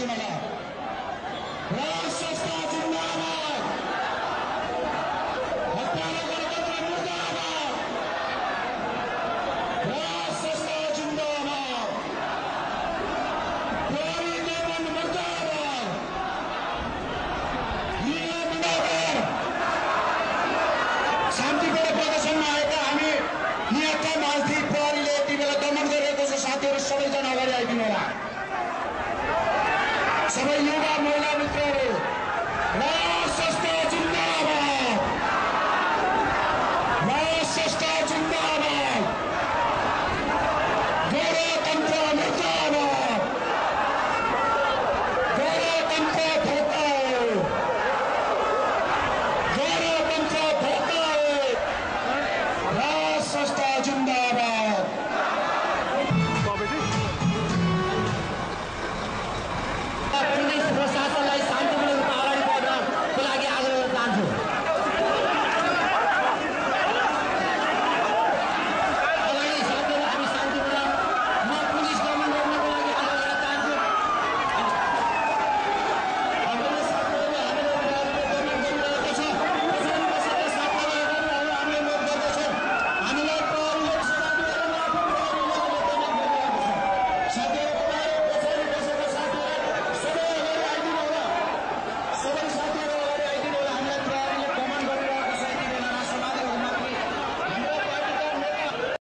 दिनलाई राष्ट्र संस्था जिन्दाबाद हत्यारा गणतन्त्र मुर्दाबाद राष्ट्र संस्था जिन्दाबाद प्रहरी दमन मुर्दाबाद नियम बनाएर शान्तिपूर्ण प्रदर्शनमा आएका हामी यहाँका माथि प्रहरीले यति बेला दमन गरिरहेको छ साथीहरू सबैजना अगाडि आइदिनु होला सबै युवा महिला मित्रहरू